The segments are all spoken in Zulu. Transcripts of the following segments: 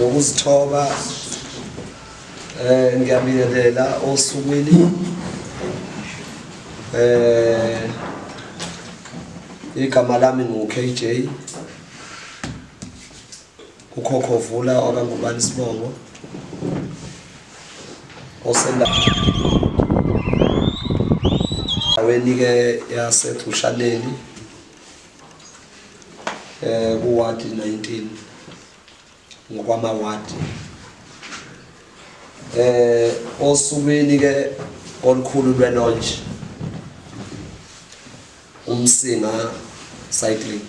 Nokuzithoba ngiyabingelela osukwini igama lami ngu KJ ukhokho vula wakangubani isibongo osendaweni ke yaseGxushaneni kuwadi 19 ngokwamawadi osukwini ke olukhulu lwe-launch uMsinga Cycling.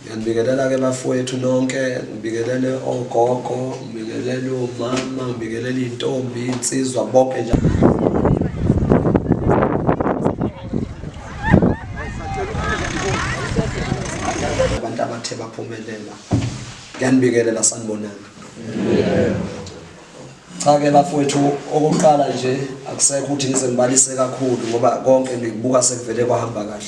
Ngiyanibingelela ke bafowethu nonke, ngibingelele ogogo, ngibingelele omama, ngibingelele iy'ntombi, iy'nsizwa bonke nje. Abantu abathe baphumelela. Ngiyanibingelela sanibonani. Cha ke bafowethu okokuqala nje akusekho ukuthi ngize ngibalise kakhulu ngoba konke ngikubuka sekuvele kwahamba kahle.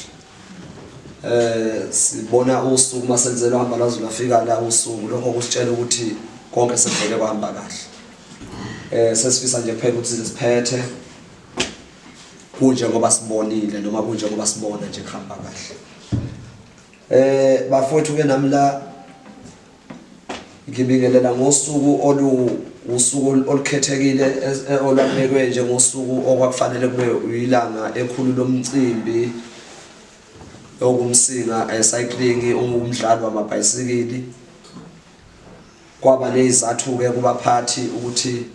Sibona usuku masenzelwa hamba lwaze lwafika la usuku lokho kusitshela ukuthi konke sekuvele kwahamba kahle. Sesifisa nje kuphela ukuthi siphethe kunje ngoba sibonile noma kunje ngoba sibona nje kuhamba kahle. Bafowethu ke nami la ngibingelela ngosuku olu usuku olukhethekile olwabekwe njengosuku okwakufanele kube uyilanga ekhulu lomcimbi okumsinga cycling umdlalo wamabhayisikili. Kwaba nezizathu-ke kubaphathi ukuthi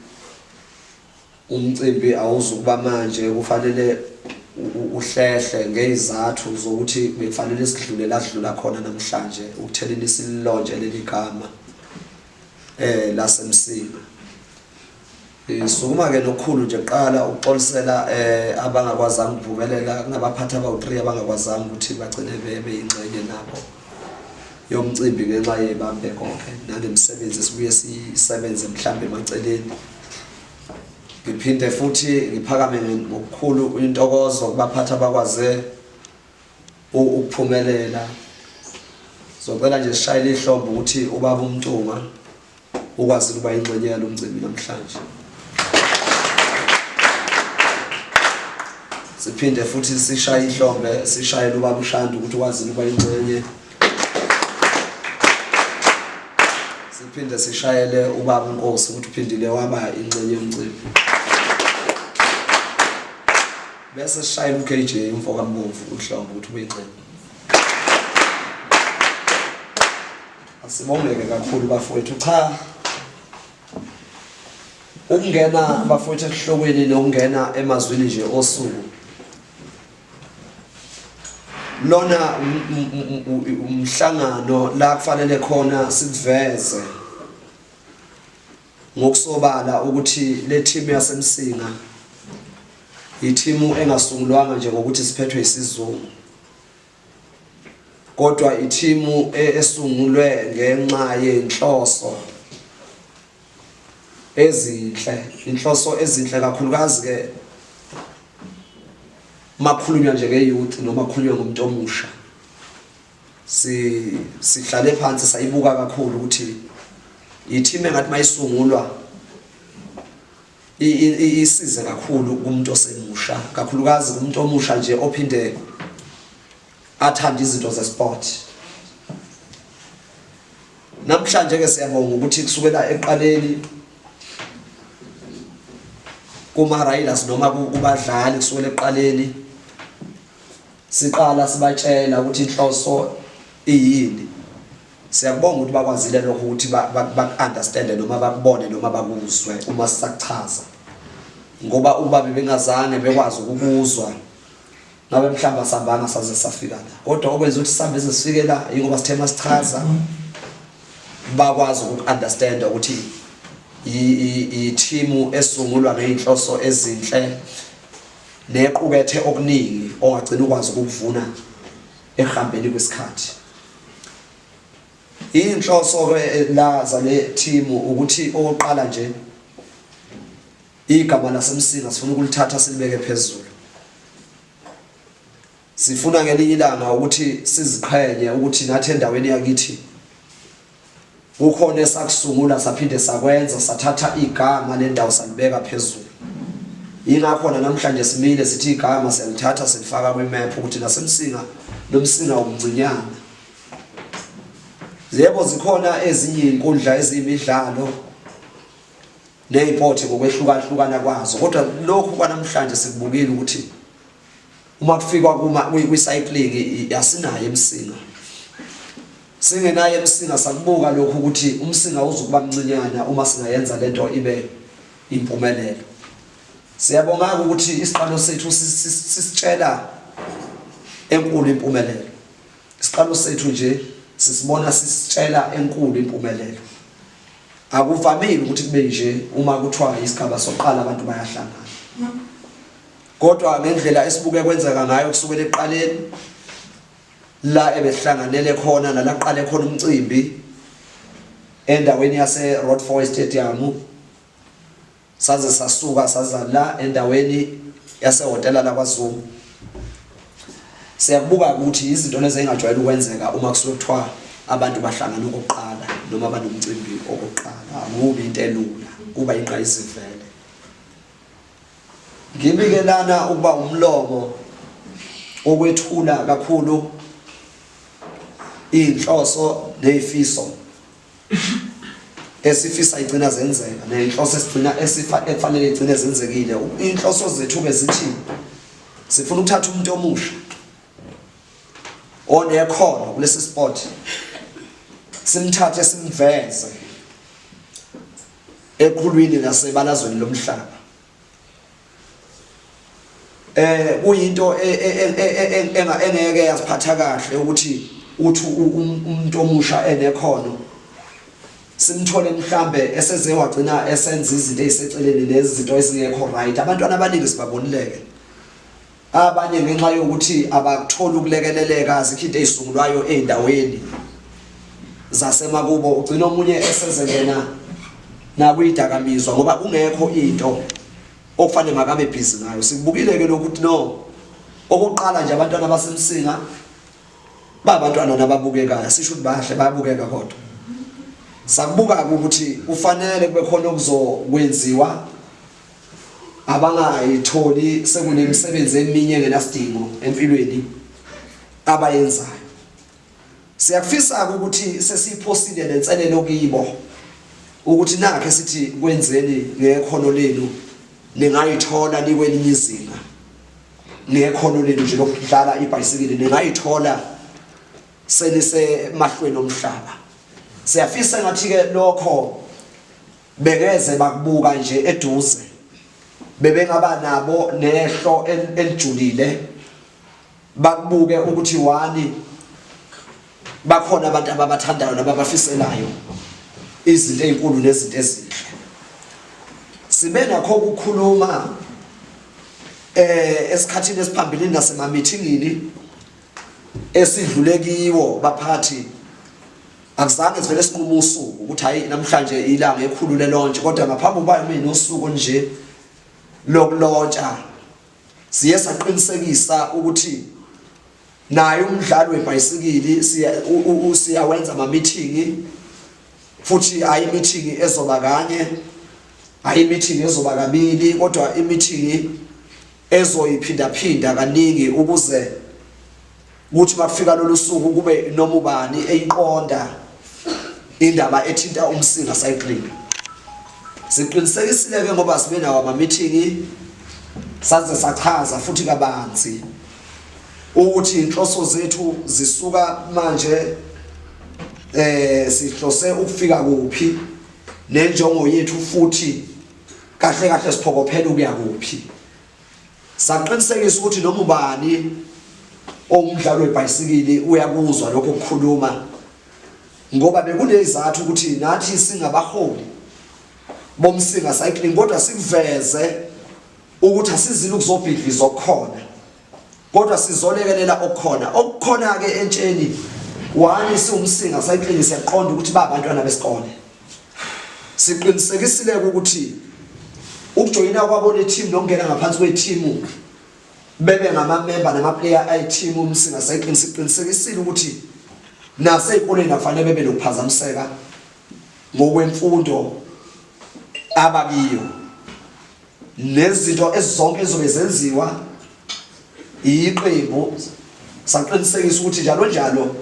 Umcimbi awuzukuba manje kufanele uhlehle ngezizathu zokuthi bekufanele sidlule la sidlula khona namhlanje ukutheleni sililontshe leli gama laseMsinga. Sukuma ke nokhulu nje kuqala ukuxolisela abangakwazanga ukuphumelela kunabaphathi abawu-3 abangakwazanga ukuthi bagcine bebe yingxenye nabo yomcimbi ngenxa yebambe konke nangemisebenzi esibuye siyisebenze mhlambe emaceleni. Ngiphinde futhi ngiphakame ngokukhulu intokozo kubaphathi abakwaze ukuphumelela. Zocela nje sishayele ihlombe ukuthi ubaba uMntungwa ukwazile ukuba ingxenye yalo mcimbi namhlanje. Siphinde futhi sishaye ihlombe sishayele ubaba uShandu ukuthi ukwazile ukuba ingxenye. Siphinde sishayele ubaba uNkosi ukuthi uphindile waba ingxenye yomcimbi. Bese sishayela uKJ umfo kaMbomvu uhlombe ukuthi ube ingxenye. Asibongeke kakhulu bafowethu. Cha, ukungena bafowethu esihlokweni nokungena emazwini nje osuku lona umhlangano la kufanele khona sikuveze ngokusobala ukuthi le team yaseMsinga ithimu engasungulwanga nje ngokuthi siphethwe isizungu kodwa ithimu esungulwe ngenxa yenhloso ezinhle, inhloso ezinhle kakhulukazi ke makhulunywa nje nge-youth noma khulunywa ngomuntu omusha. Si sihlale phansi sayibuka kakhulu ukuthi i-team engathi mayisungulwa isize kakhulu kumuntu osemusha, kakhulukazi kumuntu omusha nje ophinde athanda izinto ze-sport. Namhlanje ke siyabonga ukuthi kusukela ekuqaleni kuma riders noma kubadlali kusukela ekuqaleni siqala sibatshela ukuthi inhloso iyini. Siyakubonga ukuthi bakwazile lokho ukuthi baku-understande noma bakubone noma bakuzwe uma sisakuchaza, ngoba ukuba bebengazange bekwazi ukukuzwa ngabe mhlawumbe asihambanga saze safika la. Kodwa okwenza ukuthi sihambe size sifike la yingoba sithe masichaza bakwazi uku-understanda ukuthi ithimu esungulwa ngey'nhloso ezinhle nequkethe okuningi ongagcina ukwazi ukukuvuna ekuhambeni kwesikhathi. Iy'nhloso-ke la zale thimu ukuthi okokuqala nje igama laseMsinga sifuna ukulithatha silibeke phezulu. Sifuna ngelinye ilanga ukuthi siziqhenye ukuthi nathi endaweni yakithi Kukhona esakusungula saphinde sakwenza sathatha igama lendawo salibeka phezulu. Yingakho namhlanje simile sithi igama siyalithatha silifaka kwi-map ukuthi naseMsinga noMsinga umncinyana. Yebo zikhona ezinye izinkundla eziyimidlalo neziphothi ngokwehlukahlukana kwazo kodwa lokhu kwanamhlanje sikubukile ukuthi uma kufikwa kuma kwi-cycling asinayo eMsinga. Singenayo eMsinga sakubuka lokhu ukuthi uMsinga uzokuba mncinyana uma singayenza lento ibe impumelelo. Siyabonga ukuthi isiqalo sethu sisitshela enkulu impumelelo. Isiqalo sethu nje sisibona sisitshela enkulu impumelelo. Akuvamile ukuthi kube nje uma kuthiwa isigaba sokuqala abantu bayahlangana. Kodwa ngendlela esibuke kwenzeka ngayo kusukela ekuqaleni la ebehlanganele khona nalaqale khona umcimbi endaweni yase Rodfoy Stadium saze sasuka saza la endaweni yasehhotela lakwaZuma. Siyakubuka ukuthi izinto lezi engajwayele ukwenzeka uma kusuke kuthiwa abantu bahlangana okokuqala noma banomcimbi okokuqala, akubi into elula, kuba ingqayizivele. Ngibike lana ukuba umlomo okwethula kakhulu iy'nhloso ney'fiso esifisa igcina zenzeka nenhloso esigcina esifa ekufanele igcine zenzekile. Inhloso zethu ke zithi sifuna ukuthatha umuntu omusha onekhono kulesi sport simthathe simveze eqhulwini nasebalazweni lomhlaba. Eh kuyinto e, e, e, engeke yasiphatha kahle ukuthi uthi umuntu omusha enekhono simthole mhlambe eseze wagcina esenza izinto eziseceleni nezinto ezingekho right. Abantwana abaningi sibabonileke abanye ngenxa yokuthi abakutholi ukulekeleleka, azikho into ezisungulwayo ezindaweni zasemakubo, ugcina omunye esezengena nakwidakamizwa ngoba kungekho into okufanele makabe busy ngayo. Sikubukile ke lokhu ukuthi no, okokuqala nje abantwana baseMsinga babantwana nababukekayo, sisho ukuthi bahle bayabukeka, kodwa sakubuka ukuthi kufanele kube khona okuzokwenziwa abangayitholi sekunemisebenzi eminye engenasidingo empilweni abayenzayo. Siyakufisa ukuthi sesiyiphosile nenselelo kibo ukuthi nakhe sithi kwenzeni ngekhono lenu ningayithola nikwelinye izinga ngekhono lenu nje lokudlala ibhayisikili ningayithola senisemahlweni omhlaba. Siyafisa ngathi ke lokho bengeze bakubuka nje eduze, bebengaba nabo nehlo elijulile bakubuke ukuthi wani bakhona abantu ababathandayo nababafiselayo izinto ezinkulu nezinto ezinhle. Sibe nakho ukukhuluma eh esikhathini esiphambilini nasemamithingini esidlule kiwo baphathi, akuzange sivele sinqume usuku ukuthi hayi namhlanje ilanga ekhulu lelontshe, kodwa ngaphambi kokuba kube nosuku nje lokulontsha siye saqinisekisa ukuthi naye umdlali webhayisikili siyawenza ama-meeting, futhi hayi i-meeting ezoba kanye, hayi i-meeting ezoba kabili, kodwa i-meeting ezoyiphindaphinda kaningi ukuze kuthi makufika lolu suku kube noma ubani eyiqonda indaba ethinta uMsinga Cycling. Siqinisekisile ke ngoba sibe nawo ama-meeting saze sachaza futhi kabanzi ukuthi inhloso zethu zisuka manje eh sihlose ukufika kuphi nenjongo yethu futhi kahle kahle siphokophela ukuya kuphi. Saqinisekisa ukuthi noma ubani owumdlali webhayisikili uyakuzwa lokho kukhuluma ngoba bekunezathu ukuthi nathi singabaholi boMsinga Cycling kodwa sikuveze ukuthi asizile ukuzobhidliza okukhona kodwa sizolekelela okukhona. Okukhona-ke entsheni wani siwuMsinga Cycling siyaqonda ukuthi ba abantwana besikole. Siqinisekisile ukuthi ukujoyina kwabo le team nokungena ngaphansi kwe-team bebe ngamamemba namaplayer ayi-team uMsinga Cycling, siqinisekisile ukuthi nasey'koleni akufanele bebe nokuphazamiseka. Ngokwemfundo abakiyo nezinto ezizonke ezobe zenziwa iqembu, saqinisekisa ukuthi njalo njalo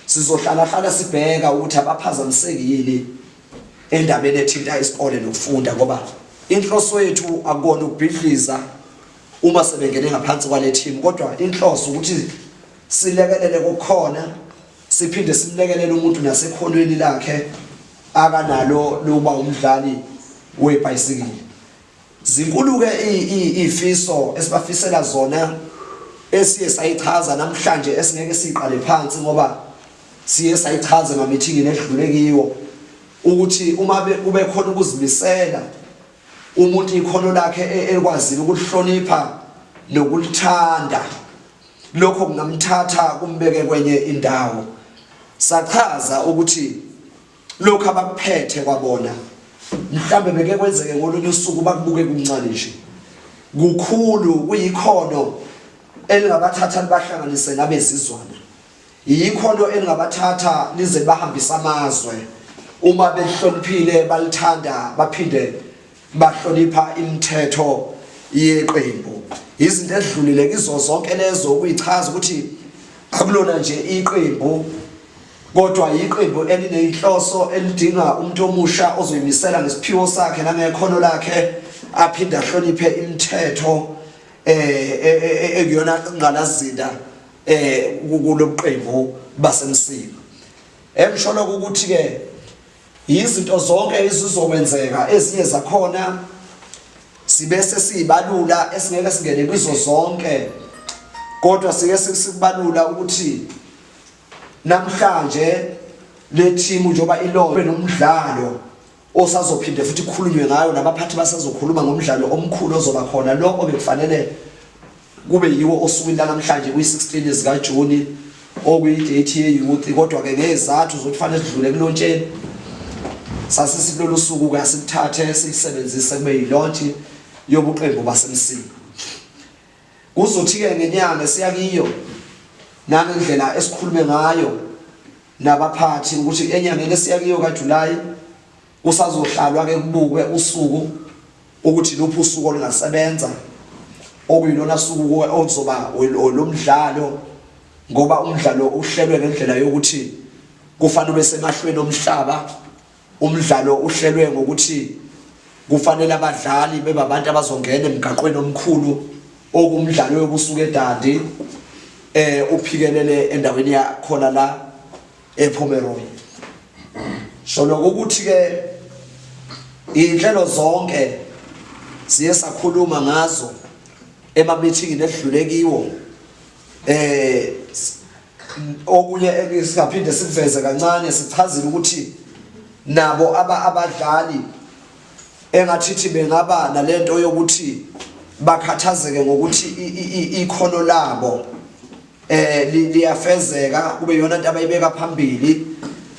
sizohlala hlala sibheka ukuthi abaphazamiseki yini endabeni ethinta isikole nokufunda, ngoba inhloso yethu akukona ukubhidliza uma sebengene ngaphansi kwale team, kodwa inhloso ukuthi silekelele kokukhona, siphinde simlekelele umuntu nasekhonweni lakhe akanalo lokuba umdlali webhayisikili. Zinkulu-ke iy'fiso esibafisela zona esiye sayichaza namhlanje, esingeke siyiqale phansi ngoba siye sayichaza emamithingini edlule kiwo, ukuthi uma kube khona ukuzimisela, umuntu ikhono lakhe ekwazile ukulihlonipha nokulithanda, lokho kungamthatha kumbeke kwenye indawo. Sachaza ukuthi lokhu abakuphethe kwabona mhlambe beke kwenzeke ngolunye usuku bakubuke kuncane nje, kukhulu, kuyikhono elingabathatha libahlanganise nabezizwana, yikhono elingabathatha lize bahambise amazwe uma behloniphile, balithanda, baphinde bahlonipha imithetho yeqembu. Izinto edlulile kizo zonke lezo ukuyichaza ukuthi akulona nje iqembu, kodwa iqembu elineyinhloso elidinga umuntu omusha ozoyimisela ngesiphiwo sakhe nangekhono lakhe, aphinde ahloniphe imithetho ekuyona ngqalazinda kulobuqembu baseMsinga. Engisho lokho ukuthi ke izinto zonke ezizokwenzeka, ezinye zakhona sibe sesiyibalula, esingeke singene kuzo zonke, kodwa sike sikubalula ukuthi namhlanje le team njengoba ilonke nomdlalo osazophinde futhi kukhulunywe ngayo, nabaphathi basazokhuluma ngomdlalo omkhulu ozoba khona, lo obekufanele kube yiwo osukwini lanamhlanje kwi-16 zikaJuni, okuyi-date ye-youth, kodwa-ke ngezathu zokuthi fanele sidlule kulontsheni, sase sikulolu suku-ke asiluthathe silisebenzise kube yilontshi yobuqembu baseMsinga. Kuzothi-ke ngenyanga esiya kiyo, nangendlela esikhulume ngayo nabaphathi ukuthi enyangeni esiya kiyo kaJulayi kusazohlalwa ke kubukwe usuku ukuthi luphi usuku olungasebenza, okuyilona suku oluzoba lomdlalo, ngoba umdlalo uhlelwe ngendlela yokuthi kufanele ube semahlweni omhlaba. Umdlalo uhlelwe ngokuthi kufanele abadlali bebabantu abazongena emgaqweni omkhulu, okumdlalo yokusuka eDundee uphikelele endaweni yakhona la ePomeroy. So lokho ukuthi ke inhlelo zonke siye sakhuluma ngazo ema-meeting edlule kiwo. Okunye esingaphinde sikuveze kancane, sichazile ukuthi nabo abadlali engathithi bengaba nalento yokuthi bakhathazeke ngokuthi ikhono labo liyafezeka, kube yona into abayibeka phambili,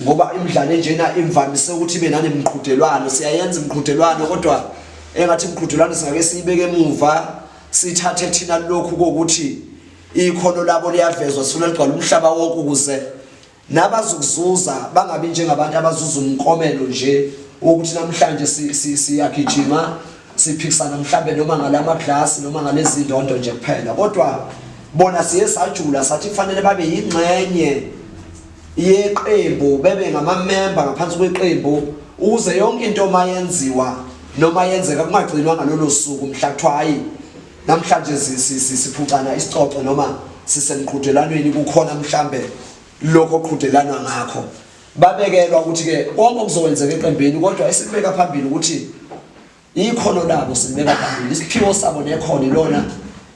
ngoba imidlalo enjena imvamise ukuthi ibe nanemqhudelwano. Siyayenza imiqhudelwano, kodwa engathi imiqhudelwano singake siyibeke emuva, sithathe thina lokhu kokuthi ikhono labo liyavezwa, sifuna ligcwala umhlaba wonke, ukuze nabazokuzuza bangabi njengabantu abazuza umklomelo nje wokuthi namhlanje siyagijima, siphikisana mhlambe noma ngalama glass noma ngalezi ndondo nje kuphela, kodwa bona siye sajula sathi kufanele babe yingxenye yeqembu, bebe ngamamemba ngaphansi kweqembu, ukuze yonke into mayenziwa noma yenzeka kungagcinwa ngalolo suku mhla kuthiwa hayi, namhlanje siphucana isicoco noma sisemqhudelwaneni, kukhona mhlambe lokho oqhudelanwa ngakho. Babekelwa ukuthi ke konke okuzokwenzeka eqembini, kodwa esikubeka phambili ukuthi ikhono labo silibeka phambili, isiphiwo sabo nekhono ilona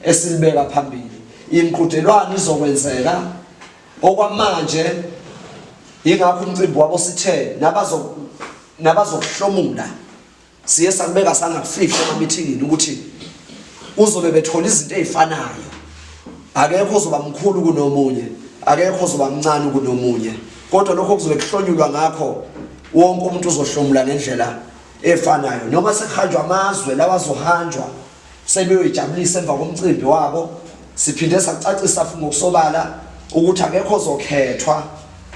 esilibeka phambili. Imiqhudelwano izokwenzeka okwamanje, ingakho umcimbi wabo sithe nabazokuhlomula siye sakubeka sangakufihla emamithingini ukuthi uzobe bethola izinto ezifanayo, akekho ozoba mkhulu kunomunye, akekho ozoba mncane kunomunye, kodwa lokho kuzobe kuhlonyulwa ngakho, wonke umuntu uzohlomula ngendlela efanayo. Noma sekuhanjwa amazwe lawa azohanjwa sebeyoyijabulisa emva komcimbi wabo, siphinde sacacisa futhi ngokusobala ukuthi akekho ozokhethwa,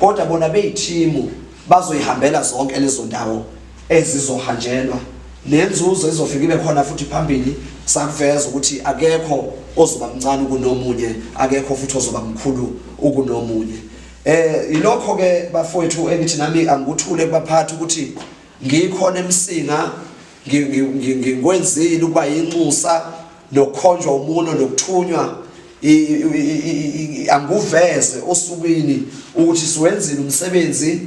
kodwa bona beyithimu. Bazoyihambela zonke lezo ndawo ezizohanjelwa nenzuzo ezofika ibe khona futhi phambili. Sakuveza ukuthi akekho ozoba mncane kunomunye, akekho futhi ozoba mkhulu ukunomunye. Ilokho ke bafowethu engithi nami angikuthule kubaphathi ukuthi ngikhona eMsinga, ngikwenzile ukuba yinxusa nokukhonjwa umuno nokuthunywa, anguveze osukwini ukuthi siwenzile umsebenzi.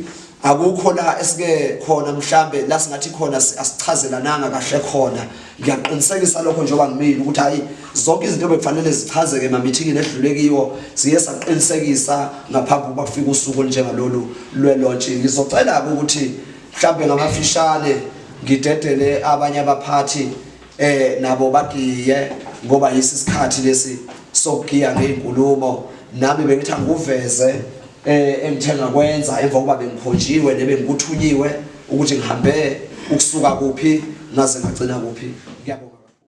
Akukho la esike khona mhlambe la singathi khona asichazelananga kahle khona. Ngiyaqinisekisa lokho njengoba ngimile ukuthi hayi, zonke izinto bekufanele zichazeke emamithingini edlule kiwo, siye saqinisekisa ngaphambi kokuba kufike usuku olunjengalolu lwe-launch. Ngizocela-ke ukuthi mhlambe ngamafishane ngidedele abanye abaphathi nabo bagiye, ngoba yisi isikhathi lesi sokugiya ngezinkulumo. Nami bengithi angikuveze engithe ngakwenza emva kokuba bengikhonjiwe nebengikuthunyiwe ukuthi ngihambe ukusuka kuphi ngaze ngagcina kuphi. Ngiyabonga.